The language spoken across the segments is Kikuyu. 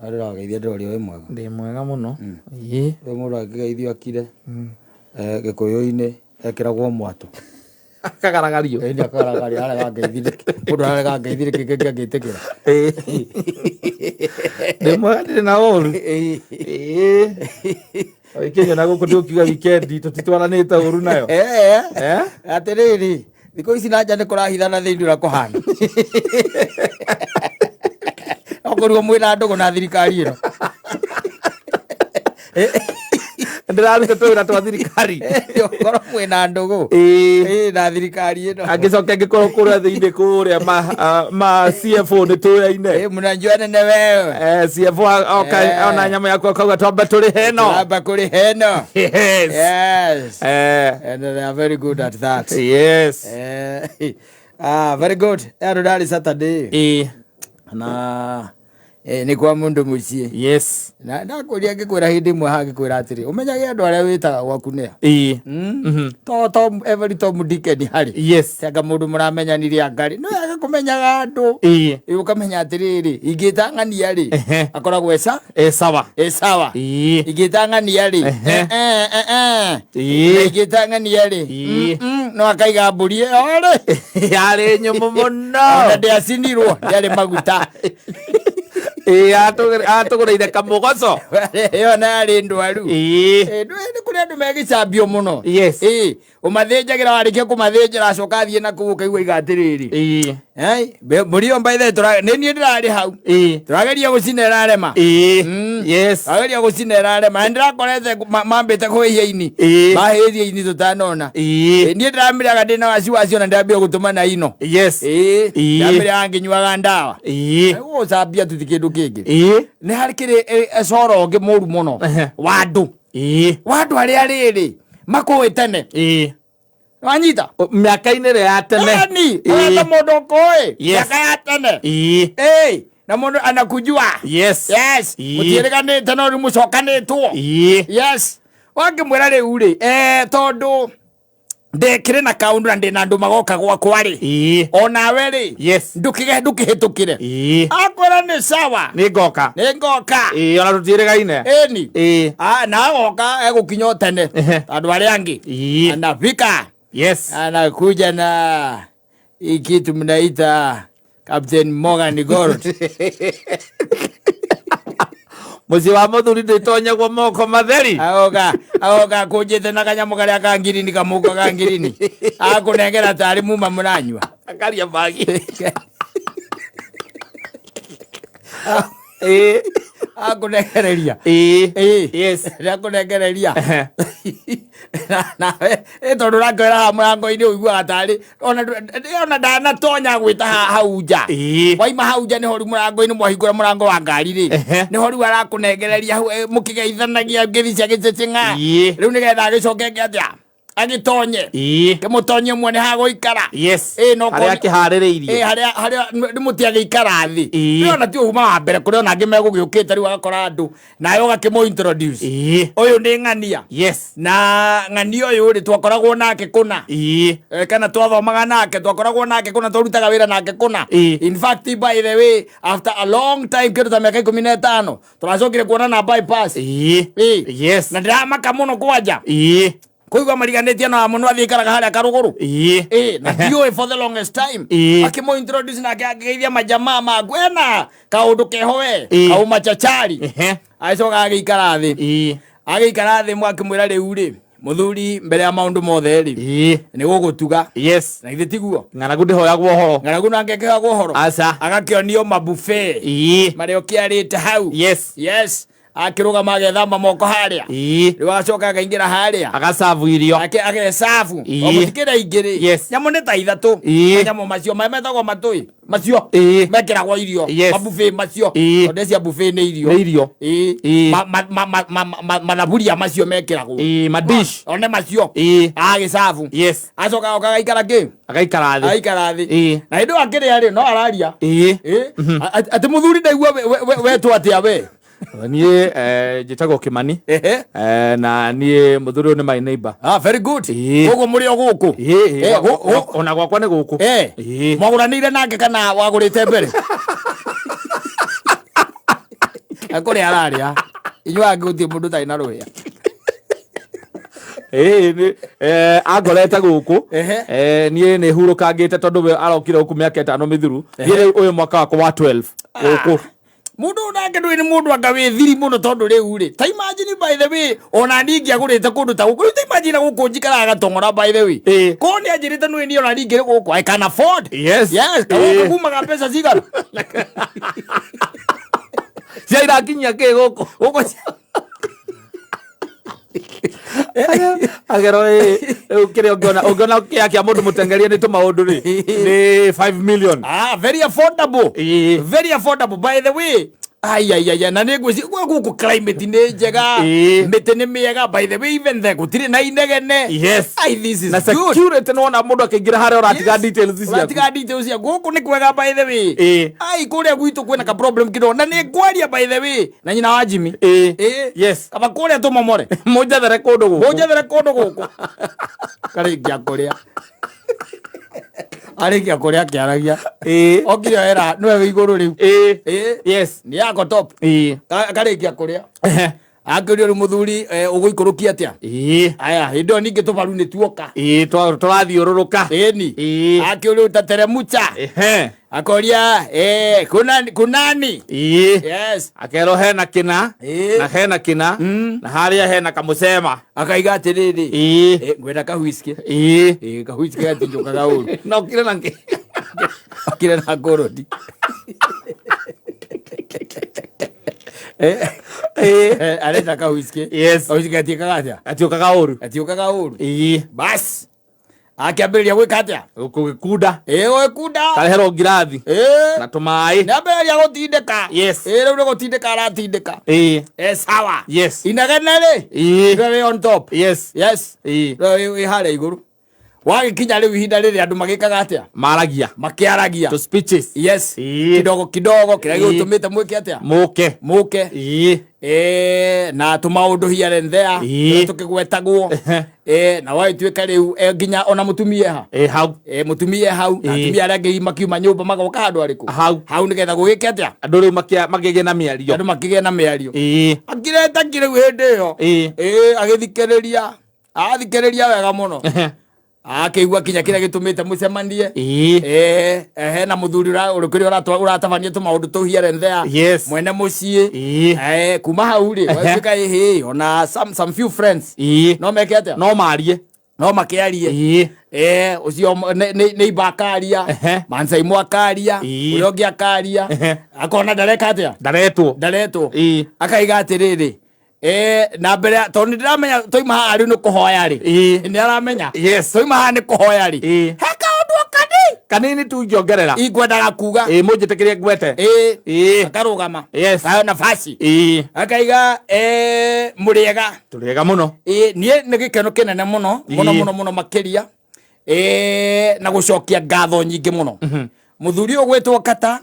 Ndĩrageithia ndĩroria wĩ mwega. Ndĩ mwega mũno. Ĩĩ. Rĩu mũndũ angĩgeithio akire gĩkũyũ-inĩ ekĩragwo mwatũ. Akagaragario. Ĩni akagaragario arega ngeithi nĩkĩ? Mũndũ ararega ngeithi nĩkĩ kĩngĩ angĩtĩkĩra? Ndĩ mwega ndirĩ na ũru. Ĩĩ. Ũgĩkĩnyona gũkũ ndũkiuga wikendi tũtitwaranĩte ũru nayo. Eh? Atĩrĩrĩ, thikũ ici na nja nĩ kũrahithana thĩinĩ ũrĩa kũhana. Okorwo mwĩna ndũgũ na thirikari ĩno. Ndĩraruta tũwĩra twa thirikari. Okorwo mwĩna ndũgũ. Ĩĩ. Ĩĩ na thirikari ĩno. Angĩcoka angĩkorwo kũrĩa thĩinĩ kũrĩa ma CFO nĩ tũyaine. Ĩĩ mnajua nene wewe. CFO oka ona nyama yaku akauga twambe tũrĩhe ĩno. Twamba kũrĩha ĩno. Yes. Yes. And they are very good at that. Yes. Very good. Andũ ndarĩ Saturday. Ĩĩ. Na nĩ kwa mũndũ mũciĩ. Yes. Na ndakũria ngĩkwĩra hĩndĩ ĩmwe haha ngĩkwĩra atĩrĩ, ũmenyage andũ arĩa wĩtaga gwaku nĩa. Ĩĩ. To Tom every Tom Dick and Harry. Yes. Anga mũndũ mũramenyanire angarĩ. No yaga kũmenyaga andũ. Ĩĩ. Ĩ ũkamenya atĩrĩrĩ, ingĩta ng'ania rĩ, akoragwo eca. E sawa. E sawa. Ĩĩ. Ingĩta ng'ania rĩ, Ĩĩ. Na ingĩta ng'ania rĩ, Ĩĩ. no akaiga mbũri ĩyo rĩ. Yarĩ nyũmũ mũno. Ona ndĩacinirwo, ndĩarĩ maguta. Ĩĩ, atũgũrĩire kamũgoco. Ĩyo na yarĩ ndwaru. Ĩĩ. Ĩĩ, nĩ kũrĩ andũ megĩcambio mũno. Yes. Ĩĩ, ũmathĩnjagĩra warĩkia kũmathĩnjĩra acoka athiĩ na kũu ũkaigua iga atĩrĩrĩ. Ĩĩ. Ai, mbũri ĩyo by the way, nĩ niĩ ndĩrarĩ hau. Ĩĩ. Tũrageria gũcina ĩrarema. Ĩĩ. Yes. Tũrageria gũcina ĩrarema. Na nĩndĩrakorete mambĩte kũhĩhia ini. Ĩĩ. Mahĩhia ini tũtanona. Ĩĩ. Ĩĩ, niĩ ndĩramĩrĩaga ndĩna waciwaci ona ndĩrambia gũtũma na ino. Yes. Ĩĩ. Ĩĩ. Ndĩramĩrĩaga ngĩnyuaga ndawa. Ĩĩ. Gũcambia tu ti kĩndũ kĩngĩ. Ĩĩ. Nĩ harĩ kĩrĩ coro ũngĩ mũru mũno. Ehe. Wa andũ. Ĩĩ. Wa andũ arĩa rĩrĩ makũĩ tene. Ĩĩ. Wanyita? Mĩaka-inĩ ĩrĩa ya tene. Yaani, Ĩĩ. ũrenda mũndũ ũkũĩ. Yes. Mĩaka ya tene. Ĩĩ. Ĩĩ. Na mũndũ anakujua. Yes. Yes. Ĩĩ. Mũtiĩrĩganĩte no rĩu mũcokanĩtwo. Ĩĩ. Yes. Wangĩmwĩra rĩu rĩ, tondũ ndekĩrĩ na kaũndũ na ndĩna andũ magoka gwakwa rĩ. Ĩĩ. Onawe rĩ. Yes. Ndũkĩge ndũkĩhĩtũkĩre. Ĩĩ. Akwĩra nĩ sawa. Nĩ ngoka. Nĩ ngoka. Ĩĩ, ona tũtiĩrĩgaine. Ĩni. Ĩĩ. Na agoka egũkinya o tene. Ehe. Andũ arĩa angĩ. Ĩĩ. Anafika. Yes. Anakuja na hii kitu mnaita Captain Morgan Gold. Mũciĩ wa mũthuri ndĩtonyagwo moko matheri. Agoka, agoka akũnjĩte na kanyamũ karĩa ka ngirini kamũhuko ka ngirini. Akũnengera tarĩ muma mũranyua. Akaria bagi. Ĩĩ. Akũnengereria. Ĩĩ. Ĩĩ. Yes. Akũnengereria. Ehe. Nawe tondũ ũrakwĩra haha mũrango-inĩ ũiguaga tarĩ ona ndanatonya gwĩta hau nja. Ĩĩ. Waima hau nja nĩho rĩu mũrango-inĩ mwahingũra mũrango wa ngari rĩ. Ehe. Nĩho rĩu arakũnengereria hau mũkĩgeithanagia ngeithi cia gĩcĩcĩng'a. Ĩĩ. Rĩu nĩgetha agĩcoke eke atĩa? Agĩtonye. Ĩĩ. Kĩmũtonye muone ha gũikara. Yes. Ĩĩ, no Harĩa konye- akĩharĩrĩirie. Ĩĩ, harĩa nĩ mũtĩ agĩikara thĩ. Ĩĩ. Ĩĩ, ona ti ũhuma wa mbere kũrĩ ona angĩ megũgĩũkĩte rĩu agakora andũ nawe ũgakĩmũ introduce. Ĩĩ. Ũyũ nĩ ng'ania. Yes. Na ng'ania ũyũ rĩ twakoragwo nake kũna. Ĩĩ. Kana twathomaga nake, twakoragwo nake kũna, twarutaga wĩra nake kũna. Ĩĩ. In fact, by the way, after a long time kĩndũ ta mĩaka 15, tũracokire kuonana bypass. Ĩĩ. Ĩĩ. Yes. Na ndĩramaka mũno kwanja. Ĩĩ. Kũigua mariganĩtie na mũno athiĩ ikaraga harĩa karũgũrũ. Ĩĩ. Ĩĩ, na ndiũĩ for the longest time. Ĩĩ. Akĩmũ introduce nake akĩgeithia majamaa maku ena kaũndũ keho we. Ĩĩ. Kauma chachari. Ehe. Agĩcoka agĩikara thĩ. Ĩĩ. Agĩikara thĩ mwakĩmwĩra rĩu rĩ, mũthuri mbere ya maũndũ mothe rĩ, Ĩĩ. nĩ gũgũtuga. Yes. Na githĩ tiguo? Ng'aragu ndĩhoyagwo ũhoro. Ng'aragu nake akĩhoyagwo ũhoro. Aca. Agakĩonio mabuffet. Ĩĩ. Marĩa ũkĩarĩte hau. Yes. Yes. Akĩrũgama agethamba moko harĩa. Ĩĩ. Rĩu agacoka akaingĩra harĩa. Agacabu irio. Ake agecabu. Ĩĩ. O mũtikĩrĩa ingĩ rĩ. Yes. Nyamũ nĩ ta ithatũ. Ĩĩ. Manyamũ macio marĩa metagwo matũĩ. Macio. Ĩĩ. Mekĩragwo irio. Yes. Mabuffet macio. Ĩĩ. Tondũ cia buffet nĩ irio. Nĩ irio. Ĩĩ. Ĩĩ. Mathaburia macio mekĩragwo. Ĩĩ, madish. One macio. Ĩĩ. Agĩcabu. Yes. Acoka agoka agaikara kĩ? Agaikara thĩ. Agaikara thĩ. Ĩĩ. Na hĩndĩ ĩyo akĩrĩa rĩ, no araria. Ĩĩ. Ĩĩ. Atĩ mũthuri ndaigua wetwo atĩa we? Niĩ njĩtagwo Kĩmani. Ehe. Na niĩ mũthuri ũyũ nĩ my neighbor. Ah, very good. Ĩĩ. Koguo mũrĩ o gũkũ? Ĩĩ, ĩĩ, ona gwakwa nĩ gũkũ. Ĩĩ. Mwagũranĩire nake kana wagũrĩte mbere? Kũrĩa ararĩa. Inyuĩ angĩ gũtirĩ mũndũ ũtarĩ na rũhĩa. Ĩĩ, angorete gũkũ. Ehe. Niĩ nĩ hurũkangĩte tondũ we arokire gũkũ mĩaka 5 mĩthiru. Niĩ rĩu ũyũ mwaka wakwa wa 12 gũkũ. Mundu ũyũ nake ndũĩ nĩ mũndũ anga wĩ thiri mũno tondũ rĩu rĩ, ta imagine by the way, ona niĩ ingĩagũrĩte kũndũ ta gũkũ, rĩu ta imagine gũkũ njikaraga Gatong'ora by the way. Ĩĩ. Korwo nĩ anjĩrĩte nĩ niĩ ona niĩ ingĩrĩ gũkũ, I can afford. Yes. Yes, Ĩĩ. gũkũ kumaga mbeca cigana? Cia irakinyia kĩ gũkũ? Gũkũ Agero ĩ rĩu kĩrĩa ũngĩona kĩa kĩa mũndũ mũtengerie nĩ tũmaũndũ rĩ nĩ 5 million. Ah, very affordable. Ĩĩ. Very affordable by the way. Ai ai ai na nĩ ngwĩci gũkũ climate nĩ njega. Ĩĩ. Mĩtĩ nĩ mĩega by the way, even there gũtirĩ na inegene. Yes. Ai, this is Na good. security nĩwona mũndũ akĩingĩra harĩa ũratiga Yes. details ciaku. Ũratiga details ciaku. Gũkũ nĩ kwega by the way. Ĩĩ. Ai, kũrĩa gwitũ kwĩna ka problem kidogo na nĩ ngwaria by the way na nyina wa Jimmy. Ĩĩ. Ĩĩ. Yes. Kaba kũrĩa tũmomore. Mũnjethere kũndũ gũkũ. Mũnjethere kũndũ gũkũ. Karĩkia kũrĩa. Arĩkia kũrĩa akĩaragia. Ĩĩ. Okire era nĩwe wĩ igũrũ rĩu. Ĩĩ. Ĩĩ. Yes. Nĩ yako top. Ĩĩ. Karĩkia kũrĩa. Ehe. Akĩũria rĩu mũthuri, ũgũikũrũkia atĩa? Ĩĩ. Aya, hĩndĩ ĩyo ningĩ tũbaru nĩ tuoka. Ĩĩ, tũrathiũrũrũka. Ĩni. Ĩĩ. Akĩũria utateremucha. Ehe. Akoria kunani? Ĩĩ. Yes. Akerwo hena kĩna. Ĩĩ. Na hena kĩna. Na harĩa hena kamũcema. Akaiga atĩrĩrĩ. Ĩĩ. Ngwenda kahuiski. Ĩĩ. Kahuiski gatinjũkaga ũru. Na ũkire na kĩ? Okire na ngũrũndi. Ĩĩ. Arenda kahuiski. Yes. Kahuiski gatiĩkaga atĩa? Gatiũkaga ũru. Gatiũkaga ũru. Ĩĩ. Bas. Akĩambĩrĩria gwĩka atĩa? Gũgĩkunda. Ĩĩ, gũgĩkunda. Kareherwo ngirathi. Ĩĩ. Na tũmaĩ. Nĩambĩrĩria gũtindĩka. Yes. Ĩĩ, rĩu nĩ gũtindĩka aratindĩka. Ĩĩ. Sawa. Yes. Inegene rĩ. Ĩĩ. Nĩwe wĩ on top. Yes. Yes. Ĩĩ. Nĩwe wĩ harĩa igũrũ. Wagĩkinya rĩu ihinda rĩrĩ andũ magĩkaga atĩa? Maragia. Makĩaragia. To speeches. Yes. Ĩĩ. Kidogo kidogo kĩrĩa Ĩĩ. gĩgũtũmĩte mwĩke atĩa? Mũke. Mũke. Ĩĩ. Na tũmaũndũ here and there. Ĩĩ. Tũrĩa tũkĩgwetagwo. Ehe. Na wagĩtuĩka rĩu nginya ona mũtumia ha. Ĩĩ, hau. Mũtumia hau na Ĩĩ. atumia arĩa angĩ makiuma nyũmba magoka handũ arĩkũ? Hau. Hau nĩgetha gũgĩke atĩa? Andũ rĩu makĩgĩe na mĩario. Andũ makĩgĩe na mĩario. Ĩĩ. Akireta rĩu hĩndĩ ĩyo. Ĩĩ. Ĩĩ, agĩthikĩrĩria. Athikĩrĩria wega mũno. Ehe. Akĩigua kinya kĩrĩa gĩtũmĩte mũcemanie. Ĩĩ. Hena mũthuri ũrĩa ũratabania tũmaũndũ tũu here and there. Yes. Mwene mũciĩ. Ĩĩ. Kuma hau rĩ, Ehe. watuĩka ĩhĩ, ona some few friends. Ĩĩ. No meke atĩa? No marie. No makĩarie. Ĩĩ. Ũcio neighbor akaria. Ehe. Mansaimo akaria. Ĩĩ. Ũrĩa ũngĩ akaria. Ehe. Akona ndareka atĩa? Ndaretwo. Ndaretwo. Ĩĩ. Akaiga atĩrĩrĩ. Na mbere tondũ nĩ ndĩramenya twauma haha rĩu nĩ kũhoya rĩ. Ĩĩ. Nĩ aramenya. Yes. Twauma haha nĩ kũhoya rĩ. Ĩĩ. He kaũndũ o kanini. Kanini tu ingĩongerera. Ingwendaga kuga. Ĩĩ, mũnjĩtĩkĩrie ngwete. Ĩĩ. Ĩĩ. Akarũgama. Yes. Kayo nafasi. Ĩĩ. Akaiga, mũrĩega. Tũrĩega mũno. Ĩĩ, niĩ nĩ gĩkeno kĩnene mũno, mũno, Ĩĩ. mũno, mũno makĩria. Na gũcokia ngatho nyingĩ mũno. Mũthuri ũyũ gwĩtwo Kata,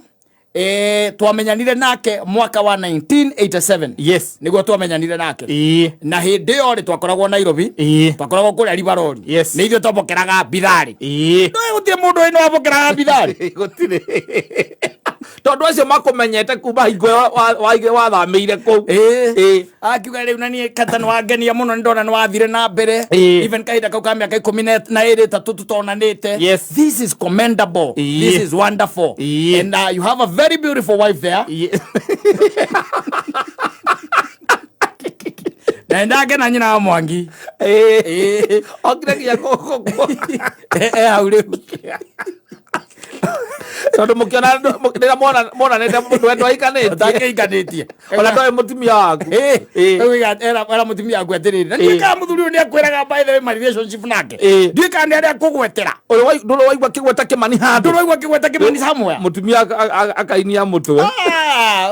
twamenyanire nake mwaka wa 1987. Yes. Nĩguo twamenyanire nake. Ĩĩ. Na hĩndĩ ĩyo rĩ twakoragwo Nairobi. Ĩĩ. Twakoragwo kũrĩa Rivaroli. Yes. Nĩ ithuĩ twamũkĩraga bitharĩ. Ĩĩ. Ndũĩ gũtirĩ mũndũ wĩna wamũkĩraga bitharĩ. Gũtirĩ. Tondũ acio makũmenyete kuma hingo ĩyo wathamĩire kũu. Ĩĩ. Ĩĩ. Akiuga rĩu na niĩ Kata nĩ wangenia mũno, nĩ ndona nĩ wathire na mbere. Ĩĩ. Even kahinda kau ka mĩaka ikũmi na ĩrĩ ĩtatũ tũtonanĩte. Yes. This is commendable. Ĩĩ. This is wonderful. Ĩĩ. And you have a very beautiful wife there. Ĩĩ. Na ndakena nyina wa Mwangi. Ĩĩ. Ĩĩ. Okire nginya kũ- Hau rĩu. Tondũ mũkĩona rĩrĩa monanĩte mũndũ wendwo aikanĩtie. Ũtakĩikanĩtie. Ona ndũĩ mũtumia waku. Ĩĩ. Ĩĩ. Rĩu era mũtumia waku atĩrĩrĩ. Na Ĩĩ. ndiũĩ kana mũthuri ũyũ nĩakwĩraga by the way my relationship nake. Ĩĩ. Ndiũĩ kana nĩ arĩa akũgwetera. Ũrĩ ndũrĩ waigua kĩgweta kĩmani handũ. Ndũrĩ waigua kĩgweta kĩmani somewhere. Mũtumia akainia mũtwe.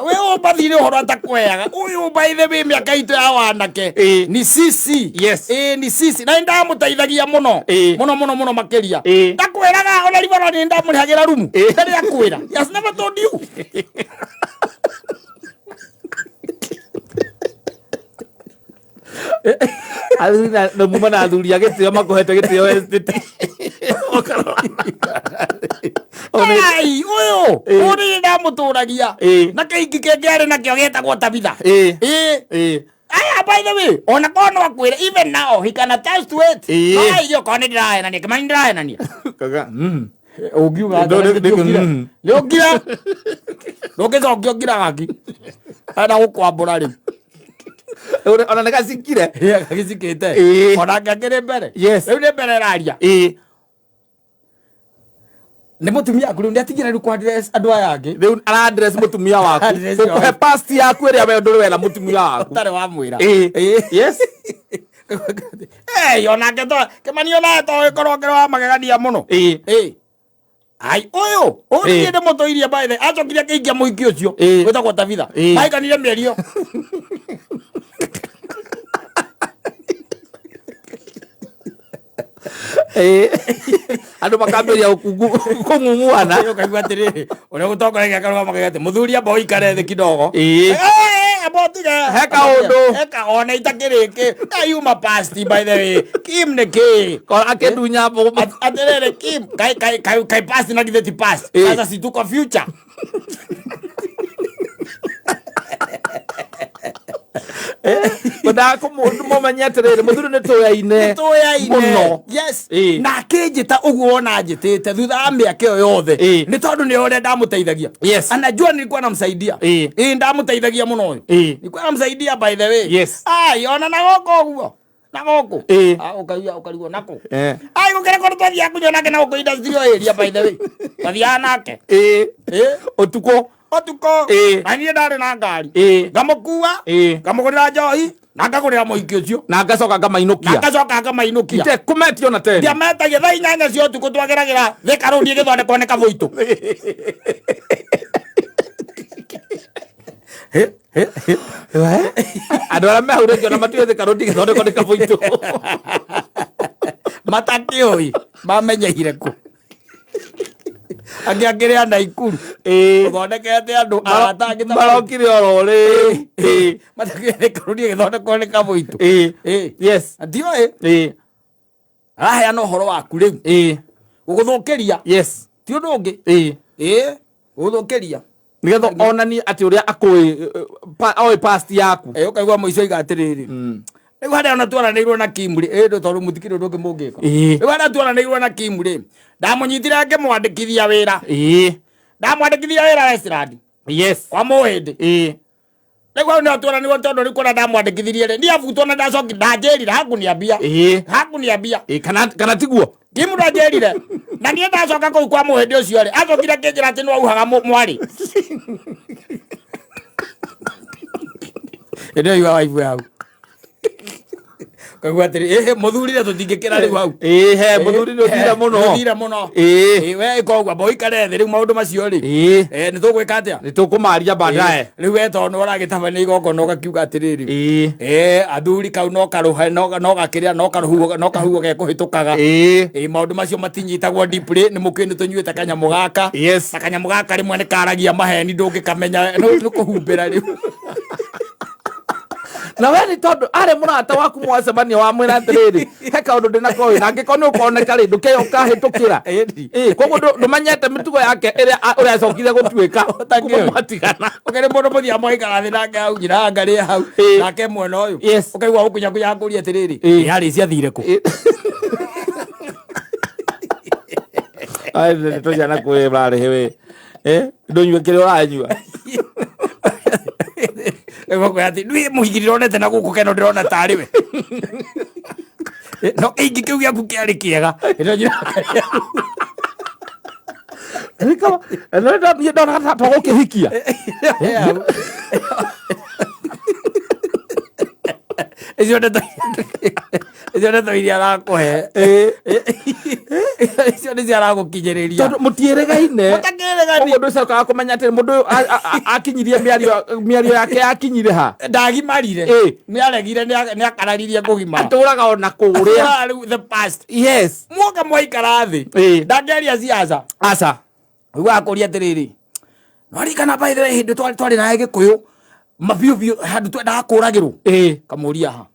We ũmbathire ũhoro atakweaga. Ũyũ by the way mĩaka itũ ya wanake. Ĩĩ. Ni sisi. Yes. Ĩĩ, ni sisi. Na nĩndamũteithagia mũno. Ĩĩ. Mũno, mũno, mũno makĩria. Ĩĩ. Ndakwĩraga ona ribara nĩ ndamũrĩhagĩra rumu. Ĩĩ. Ndarĩ akwĩra. He has never told you. Athuri na muma na athuri a gĩtĩo makũhete gĩtĩo estate. Ai, ũyũ Ĩ. ũyũ nĩ ndamũtũragia Ĩ. na kĩingi kĩngĩ arĩ nakĩo gĩtagwo Tabitha. Ĩ. Ĩ. Ĩ. Aya, by the way, ona korwo no akwĩre, even now he can attest to it. Ĩ. No aigue okorwo nĩ ndĩrahenania, Kĩmani, ndĩrahenania? Kaga. Ũngiuga Ndo- nĩ- nĩ ũngira ndũngĩcokia, ũngira gaki enda gũkwambũra rĩu. Ona nĩ gacikire. Gagĩcikĩte. Ĩ. Onake akĩrĩ mbere. Yes. Rĩu nĩ mbere ĩraria. Ĩ. Nĩ mũtumia waku rĩu, nĩ atigire rĩu kũ-address andũ aya angĩ. Rĩu ara-address mũtumia waku. Address ũkũhe your past yaku ĩrĩa we ndũrĩ wera mũtumia waku. Ũtarĩ wamwĩra. Ĩ. Ĩ. Yes. Ĩ, onake to Kĩmani, onawe to ĩkorwo kĩrĩ wa magegania mũno. Ĩ. Ĩ. Ai, ũyũ ũyũ Ĩ. niĩ ndĩmũtũirie, by the way, acokire akĩingia mũhiki ũcio Ĩ. wĩtagwo Tabitha. Ĩ. Maikanire mĩeri ĩyo. Ĩ. Andũ makambĩrĩria kũng'ung'uana. Ũkaigua atĩrĩrĩ, ũrĩa gũtongoragia akarũgama akauga atĩ mũthuri, amba ũikare thĩ kidogo. Ĩ. Eh, eh, amba ũtige. He kaũndũ. Eka ona itakĩrĩ kĩ yuma past, by the way, Kim nĩ kĩ? Kora akĩndunya mbũgũ. Atĩrĩrĩ Kim, kai kai kai kai past na githĩ ti past? Ĩ. Sasa si tuko future? Kwendaga kũmũmenye atĩrĩrĩ, mũthuri nĩ tũyaine. Tũyaine. Mũno. Yes. Ĩ. Na akĩnjĩta ũguo wona njĩtĩte thutha wa mĩaka ĩyo yothe Ĩ. nĩ tondũ nĩ ũrĩa ndamũteithagia. Yes. Anajua nilikuwa namsaidia. Ĩ. Ĩ, ndamũteithagia mũno ũyũ. Ĩ. Nilikuwa namsaidia, by the way. Yes. Ai, ona na gũkũ ũguo na gũkũ. Ĩ. Ah, ũkaigua ũkarigwo nakũ. Eh. Ai, gũkĩrĩ kũndũ twathiaga kũnyua nake na gũkũ industrial area, by the way, twathiaga nake. Ĩ. Ĩ. Ũtukũ. Ũtukũ. Ĩ. Na niĩ ndarĩ na ngari. Ĩ. Ngamũkua. Ĩ. Ngamũgũrĩra njohi na ngagũrĩra mũhiki ũcio. Na ngacoka Na ngamainũkia. ngacoka ngamainũkia. Ite kũmetio na teni. Ndiametagia thaa 8 cia ũtukũ, twageragĩra Thika Road ĩgĩthondekwo nĩ Kabũitũ. Andũ arĩa me hau rĩngĩ ona matiũĩ Thika Road ĩgĩthondekwo nĩ Kabũitũ. Matakĩũĩ mamenyeire kũ, angĩ akĩrĩ a Naikuru. Ĩ. Ũthondekete andũ arata angĩ ta Marokire oro rĩu. Ĩ. Matakĩũĩ Thika Road ĩgĩthondekwo nĩ Kabũitũ. Ĩ. Ĩ. Yes. Ndioĩ. Ĩ. Araheana ũhoro waku rĩu. Ĩ. Gũgũthũkĩria. Yes. Ti ũndũ ũngĩ. Ĩ. Ĩ, gũgũthũkĩria. Nĩgetha onanie atĩ ũrĩa akũĩ oĩ past yaku. Ĩ, ũkaigua mũico iga atĩrĩrĩ, rĩu harĩa ona twaranĩirwo na Kim rĩ, ĩ, tondũ mũtikĩrĩ ũndũ ũngĩ mũngĩka. Ĩ. Rĩu harĩa twaranĩirwo na Kim rĩ, ndamũnyitire ngĩmwandĩkithia wĩra. Ĩ. Ndamwandĩkithia wĩra Westland. Yes. Kwa Mũhĩndĩ. Ĩ. Rĩu hau nĩho twaranĩirwo, tondũ rĩu kũrĩa ndamwandĩkithirie rĩ, niĩ abutwo na ndacoki ndanjĩrire hakuniambia. Ĩ. Hakuniambia. Ĩ, kana tiguo? Kim ndanjĩrire na niĩ ndacoka kũu kwa Mũhĩndĩ ũcio rĩ, acokire akĩnjĩra atĩ nĩwauhaga mwarĩ ĩndĩ ĩyo waibu hau kaigua atĩrĩ, ĩhĩ, mũthurire tũtingĩkĩra rĩu hau. Ĩ, he mũthuri nĩ ũthire mũno. Ũthire mũno. Ĩ. Ĩ, we ĩka ũguo, amba ũikare thĩ rĩu maũndũ macio rĩ. Ĩ. Eh, nĩ tũgwĩka atĩa? Nĩ tũkũmaria baadaye. Rĩu we tondũ nĩ ũragĩtabania igongona ũgakiuga atĩrĩrĩ, Ĩ. Eh, athuri kau no karũhe no gakĩrĩa no karũhuho no kahuho gekũhĩtũkaga. Ĩ. Ĩ, maũndũ macio matinyitagwo deeply, nĩ mũkĩĩ nĩ tũnyuĩte kanyamũ gaka. Yes. Na kanyamũ gaka rĩmwe nĩ karagia maheni, ndũngĩkamenya nĩ kũhumbĩra rĩu. Na we nĩ tondũ arĩ mũrata waku, mwacemania wamwĩra atĩrĩrĩ, he kaũndũ ndĩ nako na angĩkorwo nĩ ũkoneka rĩ, ndũkeyo ũkahĩtũkĩra. Ĩni. Ĩ, koguo ndũmenyete mĩtugo yake ĩrĩa ũrĩa acokire gũtuĩka kuma mwatigana. Ũkĩrĩ mũndũ mũthiaga mũgaikara thĩ nake hau, nyina ngarĩ hau. Ĩ. Nake mwena ũyũ. Yes. Ũkaigua gũkunyakunya akũria atĩrĩrĩ, Ĩ. ĩ, harĩ ciathire kũ? Ai, ndeto ciana kwĩ ũrarĩhe we. Eh, ndũnyue kĩrĩa ũranyua. Rĩu ũkoya atĩ nĩ mũhiki ndĩronete na gũkũ keno ndĩrona tarĩ we, no kĩingĩ kĩu gĩaku kĩarĩ kĩega. Ĩno nyina ngarĩ hau. Niĩ ndona ta twagũkĩhikia. Icio ndeto iria arakũhe, icio nĩcio aragũkinyĩrĩria. Tondũ mũtiĩrĩgaine. Mũtakĩrĩgani. Ũguo ndũcokaga kũmenya atĩ mũndũ ũyũ akinyirie mĩario yake yakinyire ha. Ndagimarire. Ĩ. Nĩ aregire, nĩ akararirie kũgimara. Atũraga ona kũrĩa. Rĩu the past. Yes. Muoka mwaikara thĩ. Ĩ. Ndangĩaria ciaca. Aca. Rĩu akũria atĩrĩrĩ, nwarikana, by the way, hĩndĩ twarĩ nawe Gĩkũyũ mabiũ biũ handũ twendaga kũragĩrwo? Ĩ. Kamũria ha,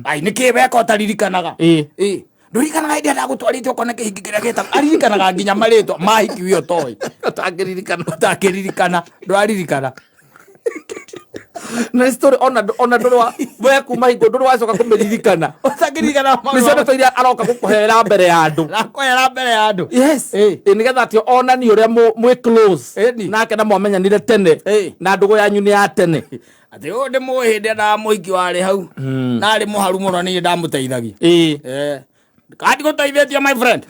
ai, nĩ kĩ weka ũtaririkanaga? Ĩ. Ĩ. Ndũririkanaga hĩndĩ ĩrĩa ndagũtwarĩte ũkone kĩhingi kĩrĩa gĩtagwo, aririkanaga nginya marĩtwa ma hiki we ũtoĩ. Ũtangĩririkana. Ũtangĩririkana, ndũraririkana. Na story ona ndũrĩ wa we kuma hingo ndũrĩ wacoka kũmĩririkana. Ũtangĩririkana. Nĩ cio ndeto iria aroka gũkũhera mbere ya andũ. Arakũhera mbere ya andũ. Yes. Ĩ. Ĩ, nĩgetha atĩ onanie ũrĩa mwĩ close Ĩni. nake na mwamenyanire tene Ĩ. na ndũgũ yanyu nĩ ya tene. Atĩ ũyũ ndĩmũĩ hĩndĩ ĩrĩa ndamũhiki warĩ hau na arĩ mũharu mũno, niĩ ndamũteithagia. Ĩ. Eh, kandi gũteithĩtie, my friend,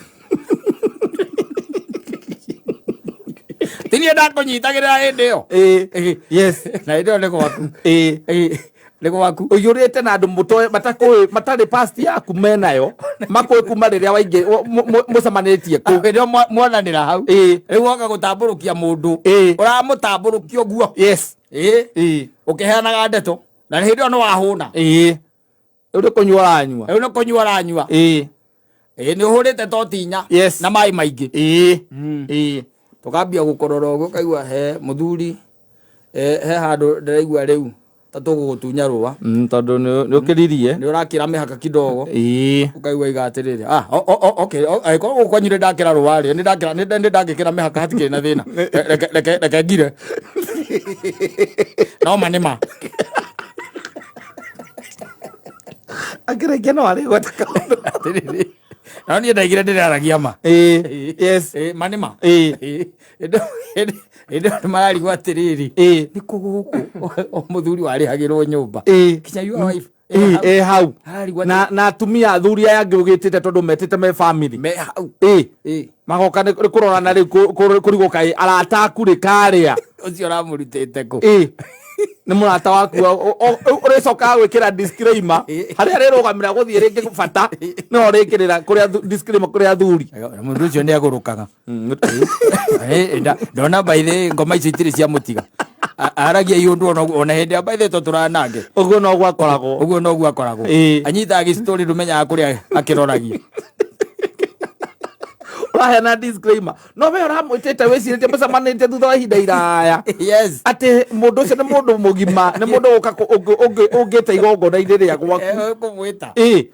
ti niĩ ndakũnyitagĩrĩra hĩndĩ ĩyo. Ĩ. Yes. Na hĩndĩ ĩyo nĩ gwaku. Ĩ. Ĩ, nĩ gwaku. Ũiyũrĩte na andũ mũtoe matakũĩ, matarĩ past yaku menayo, makũĩ kuma rĩrĩa waingĩ mũcemanĩtie kũu. Hĩndĩ ĩyo muonanĩra hau. Ĩ. Rĩu woka gũtambũrũkia mũndũ. Ĩ. Ũramũtambũrũkia ũguo. Yes. Ĩ. Ĩ. Ũkĩheanaga ndeto na hĩndĩ ĩyo nĩ wahũna. Ĩ, rĩu nĩ kũnyua ũranyua. Rĩu nĩ kũnyua ũranyua. Ĩ. Ĩ, nĩ ũhũrĩte totinya. Yes. Na maĩ maingĩ. Ĩ. Ĩ. Tũkambia gũkorora ũguo, ũkaigua he mũthuri, he handũ ndĩraigua rĩu ta tũgũgũtunya rũa. Tondũ nĩ ũkĩririe. Nĩ ũrakĩra mĩhaka kidogo. Ĩ. Ũkaigua iga atĩrĩrĩ, ah, okay, angĩkorwo gũkũ kwanyu nĩ ndakĩra rũa rĩ, nĩ ndangĩkĩra mĩhaka, hatikĩrĩ na thĩna. Reke ngire, no ma nĩ ma. Akĩrĩkia no arĩ gweta kaũndũ. Atĩrĩrĩ, no niĩ ndaigire ndĩraragia ma. Ĩ. Yes. Ĩ, ma nĩ ma. Ĩ. Ĩ, hĩndĩ ĩyo nĩ mararigwo atĩrĩrĩ, Ĩ. nĩ kũ gũkũ o mũthuri warĩhagĩrwo nyũmba Ĩ. kinya your wife? Ĩ, ĩ hau. Ararigwo Na atumia athuri aya angĩ ũgĩtĩte tondũ metĩte me family. Me hau. Ĩ. Ĩ. Magoka nĩ kũrorana rĩu, kũrigwo kaĩ arata aku rĩ karĩa. Ũcio ũramũrutĩte kũ? Ĩ, nĩ mũrata waku ũrĩcokaga gwĩkĩra disclaimer harĩa arĩrũgamĩra gũthiĩ rĩngĩ bata no ũrĩkĩrĩra kũrĩa disclaimer kũrĩ athuri. Mũndũ ũcio nĩ agũrũkaga. Ndona baithĩ ngoma icio itirĩ cia mũtiga. Aragia iũndũ ona hĩndĩ ya baithĩ to tũranange. Ũguo noguo akoragwo. Ũguo noguo akoragwo. Ĩ. Anyitaga gĩcitorĩ, ndũmenyaga kũrĩa akĩroragia. Ũraheana disclaimer no we ũramwĩtĩte wĩcirĩtie mũcemanĩtie thutha wa ihinda iraya Yes. atĩ mũndũ ũcio nĩ mũndũ mũgima, nĩ mũndũ ũka ũngĩte igongona-inĩ rĩa gwaku. Ũkũmwĩta. Ĩ.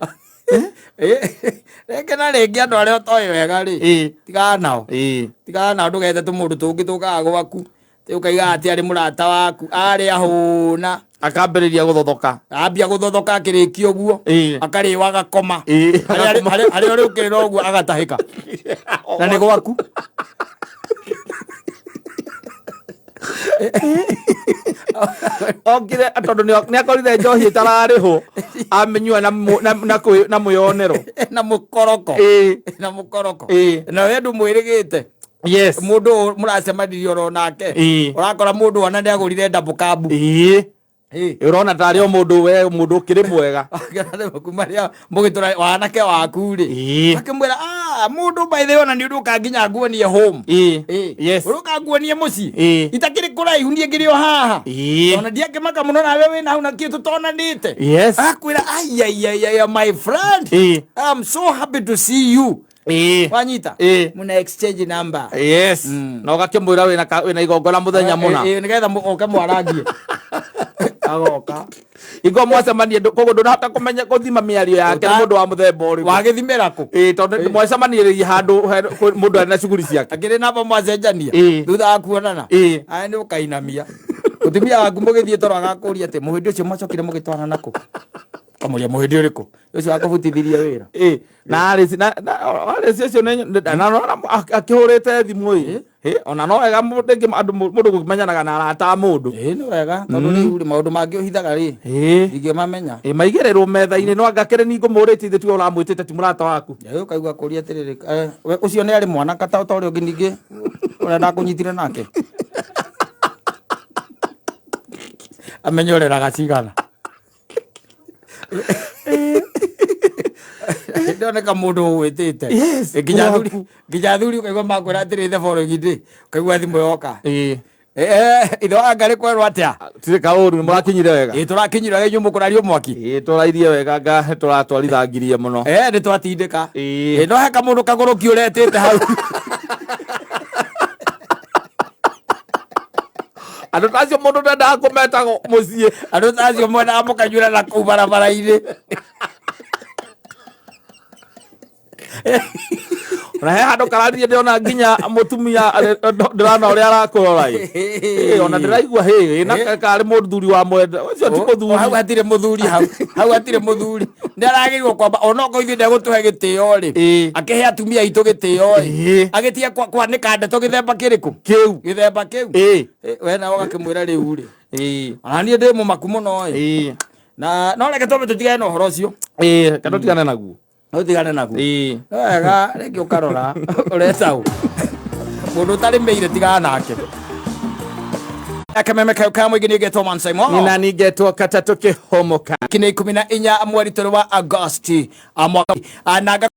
Rĩngĩ na rĩngĩ andũ arĩa ũtoĩ wega rĩ, Ĩ. tigana nao. Ĩ. Tigana nao, ndũgete tũmũndũ tũngĩ tũkaga gwaku. Atĩ ũkaiga atĩ arĩ mũrata waku, arĩ ahũna. Akambĩrĩria gũthothoka. Ambia gũthothoka, akĩrĩkia ũguo. Ĩ. Akarĩwa, agakoma. Ĩ. Harĩa ũrĩ ũkĩrĩra ũguo agatahĩka. Na nĩ gwaku. Okire tondũ nĩ akorire njohi ĩtararĩhwo, amĩnyua na mwĩyonero. Na mũkoroko. Ĩ. Na mũkoroko. Ĩ. Na we ndũmwĩrĩgĩte. Yes. Mũndũ mũracemanirie oro nake. Ĩ. Ũrakora mũndũ ona nĩ agũrire double cab. Ĩ. Ĩ. Ũrona tarĩ o mũndũ, we mũndũ ũkĩrĩ mwega. Kuma rĩa mũgĩtũra wanake waku rĩ. Ĩ. Akĩmwĩra, ah, mũndũ by the way, ona nĩ ũrũka nginya nguonie home. Ĩ. Ĩ. Yes. Ũrũka nguonie mũciĩ. Ĩ. Itakĩrĩ kũraihu, niĩ ngĩrĩ o haha. Ĩ. Ona ndiakĩmaka mũno nawe wĩna hau na kĩ tũtonanĩte. Yes. Akwĩra, aiaiaiaia, my friend. Ĩ. I'm so happy to see you. Ĩ. Wanyita. Ĩ. Muna exchange number. Yes, na ũgakĩmwĩra wĩna igongona mũthenya mũna. Ĩ, nĩgetha oke mwarangie agoka. Ingo mwacemanie, koguo ndũnahota kũmenya gũthima mĩario yake nĩ mũndũ wa mũthemba ũrĩkũ. Wagĩthimĩra kũ? Ĩ, tondũ mwacemanirie handũ mũndũ arĩ na cuguri ciake. Akĩrĩ namba mwacenjania. Ĩ. Thutha wa kuonana. Ĩ. Aya nĩ ũkainamia mũtumia waku mũgĩthiĩ toro, agakũria atĩ mũhĩndĩ ũcio mwacokire mũgĩtwarana kũ, kamũria mũhĩndĩ ũrĩkũ ũcio wakũbutithirie wĩra. Ĩ, na Alice na Alice ũcio na nona akĩhũrĩte thimũ ĩ. Ĩ, ona no wega rĩngĩ andũ mũndũ kũmenyanaga na arata a mũndũ. Ĩ, nĩ wega tondũ rĩu rĩ, maũndũ mangĩ ũhithaga rĩ, Ĩ. ndingĩmamenya. Ĩ, maigĩrĩrwo metha-inĩ, no anga kĩrĩ ningũmũrĩtie ithuĩ tiwe ũramwĩtĩte, ti mũrata waku. Rĩu ũkaigua kũria atĩrĩrĩ, we ũcio nĩ arĩ mwana kata ta ũrĩa ũngĩ ningĩ ũrĩa ndakũnyitire nake amenye ũreraga cigana. Ndoneka mũndũ ũgwĩtĩte. Yes, nginya gwaku. athuri, nginya athuri ũkaigua makwĩra atĩrĩ, the following day ũkaigua thimũ yoka. Ĩ. Ithe wa Ngarĩ, kwerwo atĩa? Tirĩ kaũru, nĩ mũrakinyire wega? Ĩ, tũrakinyira inyuĩ mũkũrario mwaki. Ĩ, tũrairie wega, nga tũratwarithangirie mũno. Nĩ twatindĩka. Ĩ. Ĩ, no he kamũndũ kagũrũki ũretĩte hau. Andũ ta acio mũndũ ndendaga kũmeta mũciĩ. Andũ ta acio mwendaga mũkanyuĩra na kũu barabara-inĩ. Ona he handå karathiä ndĩrona nginya mũtumia ndĩrona ũrĩa arakũrora ĩ. Ĩ, ona ndĩraigua hĩ na karĩ mũthuri wa mwenda ũcio ti O, hau mũthuri. Hatirĩ mũthuri hau, hau hatirĩ mũthuri. Nĩ aragĩrĩirwo kwamba onokorwo ithuĩ ndegũtũhe gĩtĩo rĩ, akĩhe atumia aitũ gĩtĩo ĩ, agĩtige kwanĩka ndeto gĩthemba kĩrĩkũ. Kĩu. Gĩthemba kĩu. We nawe ũgakĩmwĩra rĩu rĩ, ona niĩ ndĩ mũmaku mũno ĩ. Na no reke twambe tũtigane na ũhoro ũcio. Ĩ, kana tũtigane naguo. Ũtigane naguo. Wega rĩngĩ ũkarora ũreta ũ mũndũ ũtarĩmĩire, tigana nake. Akameme kau ka mũingĩ nĩ ngetwo Man Simon. Nina ningetwo katatũ kĩhomoka. Kine 14 mweri tũrĩ wa Agosti, mwaka nanga.